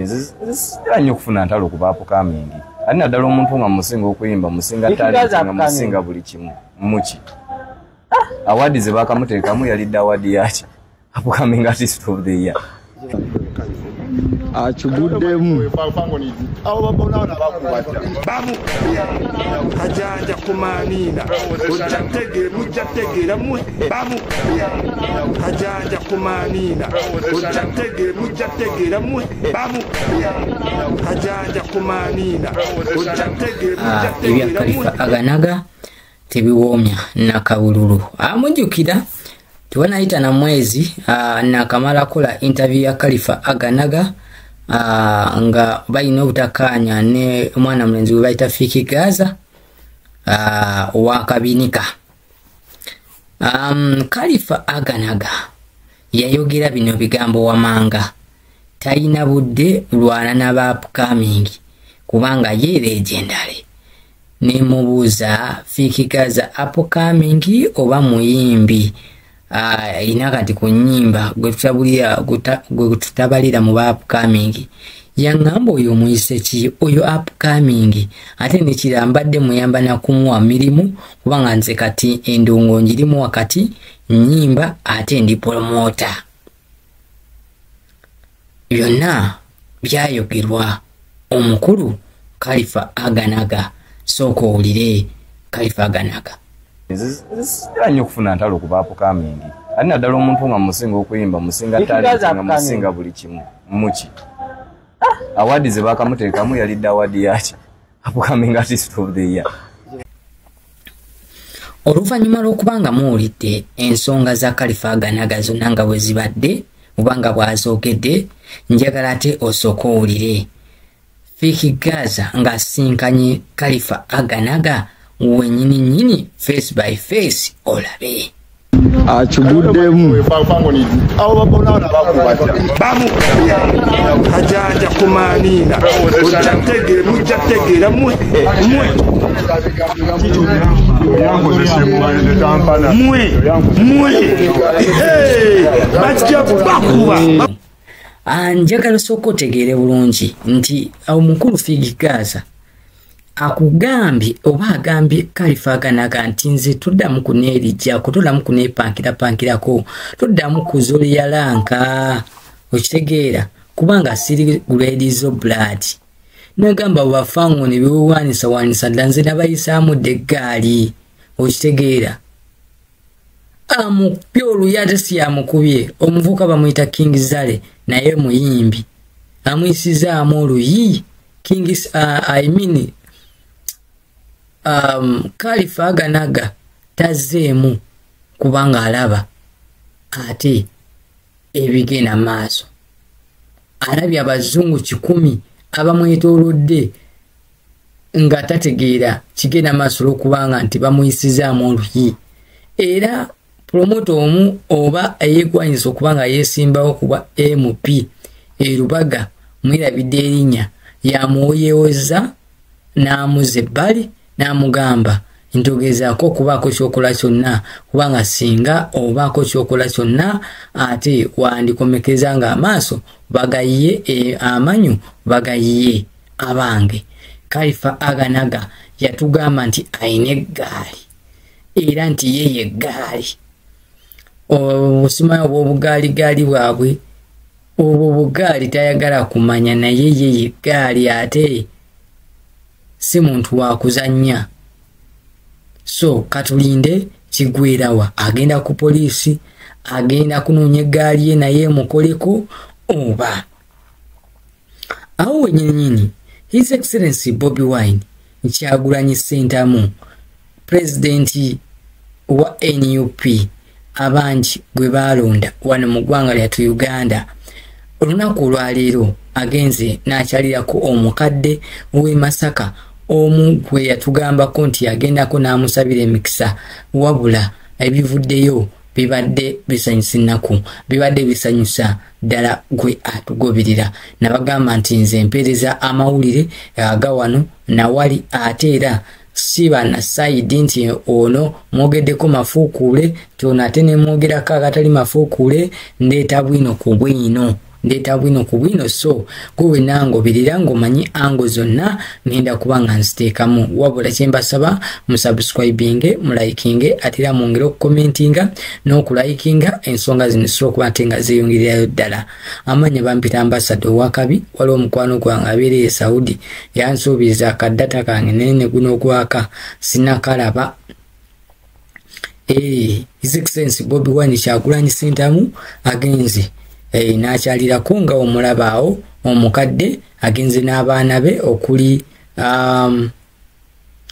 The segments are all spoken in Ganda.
Nzira nnyo okufuna ntalo ku baupcoming. Ate naddala omuntu nga musinga okuyimba, musinga talent, nga musinga buli kimu. Muki award ze bakamuteekamu yalidde award yaki upcoming artist of the year. Akiguddemu. Bamu kajanja kumanina ojja tegeera mujja tegeera mwe bamu kajanja kumanina ojja tegeera mujja tegeera mwe bamu kajanja kumanina ojja tegeera mujja Ebya tegeera mwe. Kalifa Aganaga tebiwoomya nakabululu. Amujjukira tewanayita na mwezi nakamala kola interview ya Kalifa Aganaga nga balina obutakkaanya ne omwana mulenzi gwe bayita Fik Gaza owakabinika. Kalifa Aganaga yayogera bino bigambo wamanga: talina budde lwana n'aba upcoming kubanga ye legendary. Nemubuuza, Fik Gaza upcoming oba muyimbi ina kati ku nnyimba gwe tutabalira mu ba upcoming? Yaŋŋamba, oyo omuyise ki oyo upcoming? Ate nekira mbadde muyamba nakumuwa mirimu, kubanga nze kati endongo njirimu wakati nnyimba ate ndi promoter. Byonna byayogerwa omukulu Kalifa Aganaga. Sooka owulire Kalifa Aganaga. Nzira nnyo okufuna ntalo ku baupcoming. Ate naddala omuntu nga musinga okuyimba, musinga talent, nga musinga buli kimu. Muki award ze bakamuteekamu yalidde award yaki upcoming artist of the year. Oluvannyuma lw'okuba nga muwulidde ensonga za Kalifa Aganaga zonna nga bwe zibadde oba nga bw'azoogedde, njagala ate osooke owulire Fik Gaza ng'asinkanye Kalifa Aganaga wennyini nnyini, face by face, olabe. Akiguddemu. Bamu kajanja kumanina ojja tegeera mujja tegeera mwe mwe mwe mwe. Hey, bajja bakuba. Njagala osooka otegeere bulungi nti omukulu Fik Gaza akugambye oba agambye Kalifa Aganaga nti nze toddamu kuneerijjako, toddamu kuneepankirapankirako, toddamu kuzolya rank, okitegeera, kubanga siri grade zo blood. Nagamba bafango ne biwaanisawaanisa dda, nze nabayisaamu dda eggaali, okitegeera. Amukubye oluyi, ate si yamukubye, omuvubuka bamuyita King Zale, naye muyimbi, amuyisizaamu oluyi King, I mean, Kalifa Aganaga tazzeemu kubanga alaba ate ebigenda maaso, alabye abazungu 100 abamwetoolodde nga tategeera kigenda maaso olwokubanga nti bamuyisizaamu oluyi. Era promoter omu oba eyeegwanyisa okuba nga yeesimbawo kuba MP e Lubaga, mwerabidde erinnya, yamuwoyewozza n'amuzza ebbali n'amugamba nti ogezaako okubaako ky'okola kyonna, kubanga singa obaako ky'okola kyonna ate wandikomekeza ng'amaaso bagayiye, amanyo bagayiye. Abange, Kalifa Aganaga yatugamba nti ayina eggaali era nti ye yeggaali. Obusimanyi obw'obugaaligaali bwabwe, obwo bugaali tayagala kumanya, naye ye yeggaali ate si muntu wa kuzannya. So katulinde kigwerawa, agenda ku poliisi, agenda kunoonya eggaali ye naye emukoleko oba awo wennyininyini. His Excellency Bobi Wine Kyagulanyi Ssentamu, pulezidenti wa NUP abangi gwe baalonda wano mu ggwanga lyattu Uganda, olunaku olwaleero agenze n'akyalirako omukadde w'e Masaka omu gwe yatugambako nti yagendako n'amusabira emikisa, wabula ebivuddeyo bibadde bisanyusa ennaku, bibadde bisanyusa ddala gwe atugoberera. Nabagamba nti nze mpeereza amawulire aga wano nawali, ate era siba na side nti ono mwogeddeko mafuukuule, nti ono ate ne mwogerako agatali mafuukuule, ndeeta bwino ku bwino. Ndeeta bwino ku bwino, so gwe wenna ngobirira ng'omanyi ango zonna ngenda kuba nga nziteekamu. Wabula kye mbasaba, musubscribinge, mulikinge, ate era mwongere okukomentinga n'okulikinga ensonga zino zisobola okuba ate nga zeeyongererayo ddala. Amannya bampita Ambassador owakabi. Waliwo omukwano gwange abeera e Saudi, yansuubiza akaddata kange naye ne guno gwaka sinakalaba. His Excellency Bobi Wine Kyagulanyi Ssentamu agenze n'akyalirako nga omulaba awo omukadde, agenze n'abaana be okuli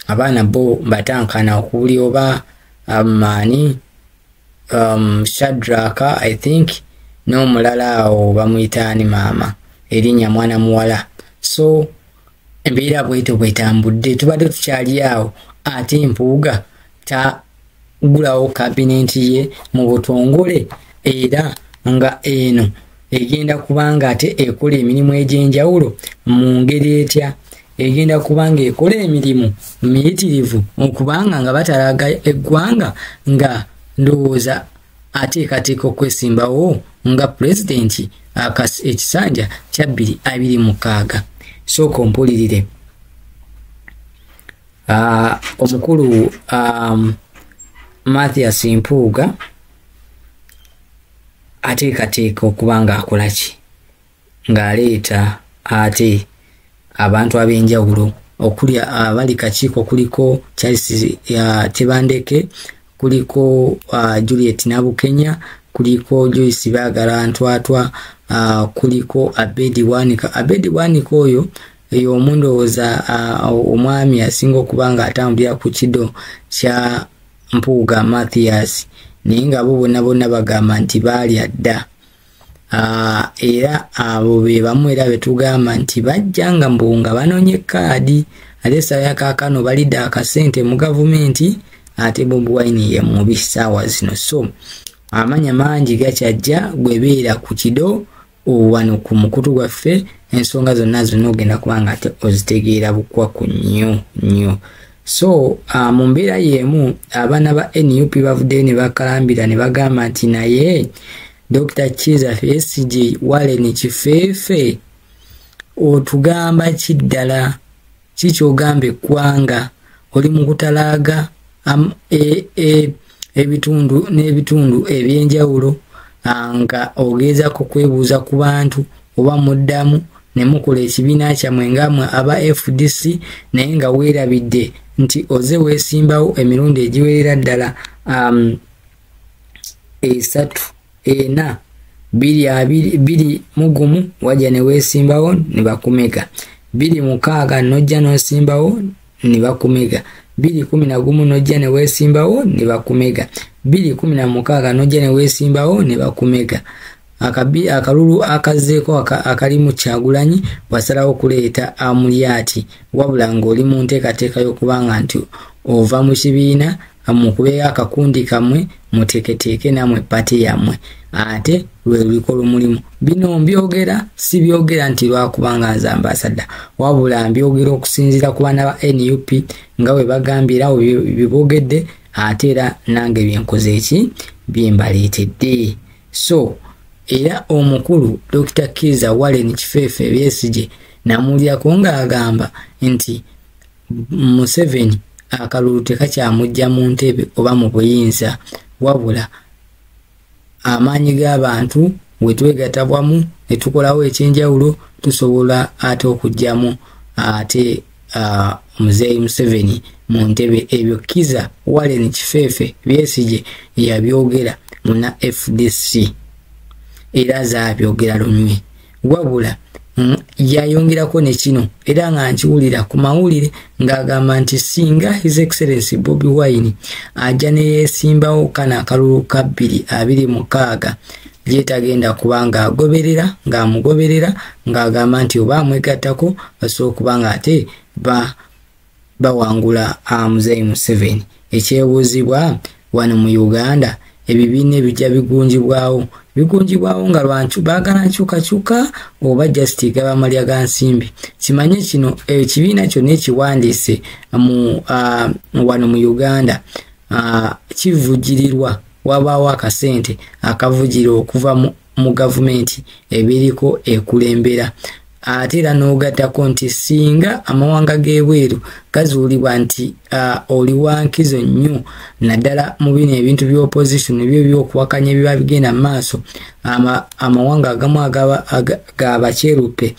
abaana bo batankana okuli oba maani Shadraka, I think, n'omulala awo bamuyita ani maama, erinnya mwana muwala. So embeera bwetyo bwetambudde, tubadde tukyali awo ate Mpuuga tagulawo kabinenti ye mu butongole, era nga eno egenda kubanga ate ekola emirimu egy'enjawulo. Mu ngeri etya? Egenda kubanga ekola emirimu miyitirivu okubanga nga batalaga eggwanga, nga ndowooza ateekateeka okwesimbawo nga pulezidenti ekisanja kya 2026. Sooka ompulirire. Omukulu Mathias Mpuuga ateekateeka okuba nga akola ki? Ng'aleeta ate abantu ab'enjawulo okuli abali kakiiko, kuliko Charles Tebandeke, kuliko Juliet Nabukenya, kuliko Joyce Bagala Ntwatwa, kuliko Abedi Bwanika. Abedi Bwanika oyo y'omu ndowooza omwami asinga okuba nga atambulira ku kido kya Mpuuga Mathias, naye nga bo bonna bonna bagamba nti baalya dda. Era abo be bamu era be tugamba nti bajja nga mbu nga banoonye kaadi, ate essaawa ya kaakano balidde akasente mu gavumenti, ate Bobi Wine ye mubi ssaawa zino. So amanya mangi gakyajja, gwe beera ku kido wano ku mukutu gwaffe, ensonga zonna zonna ogenda kuba nga ate ozitegeera bukwaku nnyo nnyo. So mu mbeera y'emu abaana ba NUP bavuddeyo ne bakalambira ne bagamba nti naye Dr. Kiza Besigye, Warren Kifeefe, otugamba ki ddala? Kikyogamba eggwanga oli mu kutalaaga ebitundu n'ebitundu ebyenjawulo nga ogezaako kwebuuza ku bantu oba muddamu ne mukola ekibiina kyammwe nga mmwe aba FDC, naye nga weerabidde nti oze weesimbawo emirundi egiwerera ddala esatu, ena, 2021 wajja ne weesimbawo ne bakumega, 2006 n'ojja n'osimbawo ne bakumega, 2011 n'ojja ne weesimbawo ne bakumega, 2016 n'ojja ne weesimbawo ne bakumega. Akalulu akazzeeko akalimu Kyagulanyi wasalawo okuleeta Amulyati, wabula ng'oli mu nteekateeka y'okubanga nti ova mu kibiina mukubeyo akakundi kammwe muteeketeeke nammwe party yammwe ate lwe luliko lumulimu. Bino mbyogera si byogera nti lwakubanga nze ambassador, wabula mbyogera okusinziira ku baana ba NUP nga bwe bagambye era bye boogedde, ate era nange byenkoze eki byembaleetedde. So era omukulu Dr. Kiza Warren Kifeefe Besigye namulyako ng'agamba nti Museveni akalulu tekakyamujja mu ntebe oba mu buyinza, wabula amaanyi g'abantu we twegatta wamu ne tukolawo ekyenjawulo tusobola ate okuggyamu ate Muzeeyi Museveni mu ntebe. Ebyo Kiza Warren Kifeefe Besigye yabyogera muna FDC, era zaabyogera lunywe. Wabula yayongerako ne kino, era nga nkiwulira ku mawulire ng'agamba nti singa His Excellency Bobi Wine ajja ne yeesimbawo kano akalulu ka 2026, gyetagenda kuba ng'agoberera ng'amugoberera, ng'agamba nti oba amwegattako basobola okuba nga ate bawangula Muzeeyi Museveni. Ekyebuuzibwa wano mu Uganda, ebibiina ebijja bigunjibwawo nga lwancu baagala nkyukakyuka oba just gaba malya ga nsimbi? Kimanye kino, ekibiina kyonna ekiwandiise mu wano mu Uganda kivugirirwa, wabaawo akasente akavugirira okuva mu mu gavumenti ebiriko ekulembera. Ate era n'ogattako nti singa amawanga g'ebweru gazuulibwa nti oli wa nkizo nnyo naddala mu bino ebintu by'opposition ebyo by'okuwakanya ebiba bigenda mu maaso, amawanga agamu gabakyerupe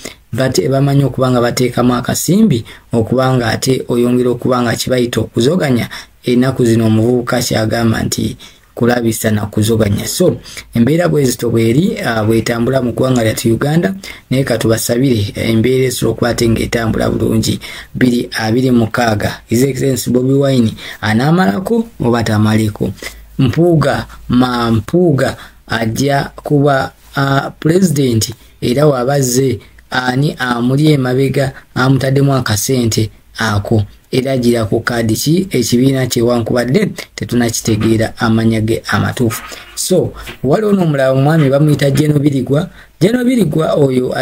bamanyi okuba nga bateekamu akasimbi okuba nga ate oyongera okuba nga kibayita okuzoganya. Ennaku zino omuvubuka kyagamba nti kulabisa na kuzoganya. So embeera bwezito bweri bwetambula mu ggwanga lyattu Uganda, naye katubasabire embeera esobola okuba ate ng'etambula bulungi. 2026 His Excellency Bobi Wine anaamalako oba tamaleko? Mpuuga ma Mpuuga ajja kuba pulezidenti, era wabazze ani amuli emabega amutaddemu akasente ako, era gira ku kaadi ki ekibiina kyewankubadde tetunakitegeera amanya ge amatuufu. So waliwo n'omulala omwami bamuyita Geno Birigwa. Geno Birigwa oyo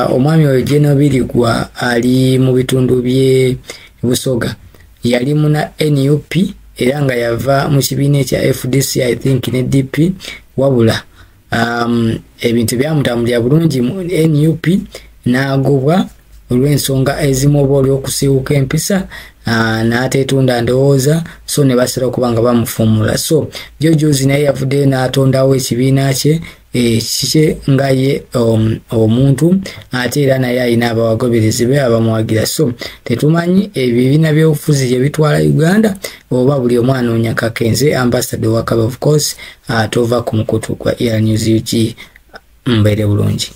omwami oyo Geno Birigwa ali mu bitundu bye Busoga, yali muna NUP era nga yava mu kibiina ekya FDC I think ne DP, wabula ebintu byamutambulira bulungi mu NUP n'agobwa olw'ensonga ezimu oba olw'okusiiwuka empisa, n'ateetunda ndowooza, so ne basera okuba nga bamufuumula. So Jojozi naye yavuddeyo n'atondawo ekibiina kye kikye nga ye omuntu, ate era naye alina abawagoberezi be abamuwagira. So tetumanyi ebibiina by'obufuzi gye bitwala Uganda oba buli omu anoonya kakenze. Ambassador Wakabi of course tova ku mukutu gwa ER News UG. Mbeere bulungi.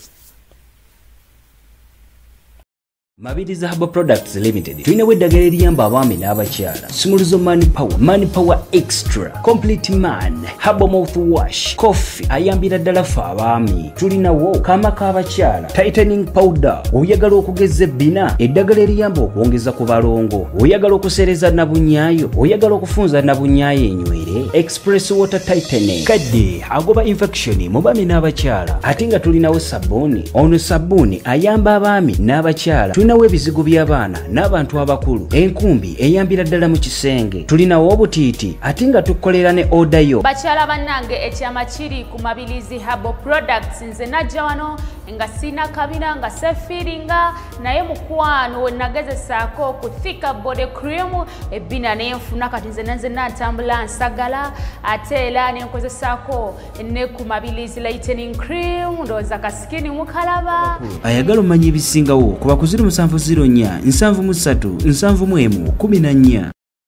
Mabirizi Herbal Products Limited tulinawo eddagala eriyamba abaami n'abakyala. Sumuluzo Man Power, Man Power Extra, Complete Man, Herbal Mouthwash, Coffee ayambira ddala ffe abaami. Tulinawo kaama k'abakyala, Tightening Powder, oyagala okugeza ebbina, eddagala eriyamba okwongeza ku balongo, oyagala okuseereza nabunyaayo, oyagala okufunza nabunyaayo enywere, Express Water Tightening, kadde agoba infection mu baami n'abakyala. Ate nga tulinawo sabbuuni, ono sabbuuni ayamba abaami n'abakyala. Tulinawo ebizigo by'abaana n'abantu abakulu, enkumbi eyambira ddala mu kisenge. Tulinawo obutiiti ate nga tukolera ne oda yo. Bakyala bannange, ekyama kiri ku Mabirizi Herbal Products. Nze najja wano nga sina kabina, nga sefiiringa, naye mukwano we nagezesaako ku Thicker Body Cream ebbina nenfuna, kati nze nanze nantambula nsagala. Ate era nenkozesaako ne ku Mabirizi Lightening Cream, ndowooza kasikini mukalaba. Ayagala omanya ebisingawo kuba ku 0704 73 71 14.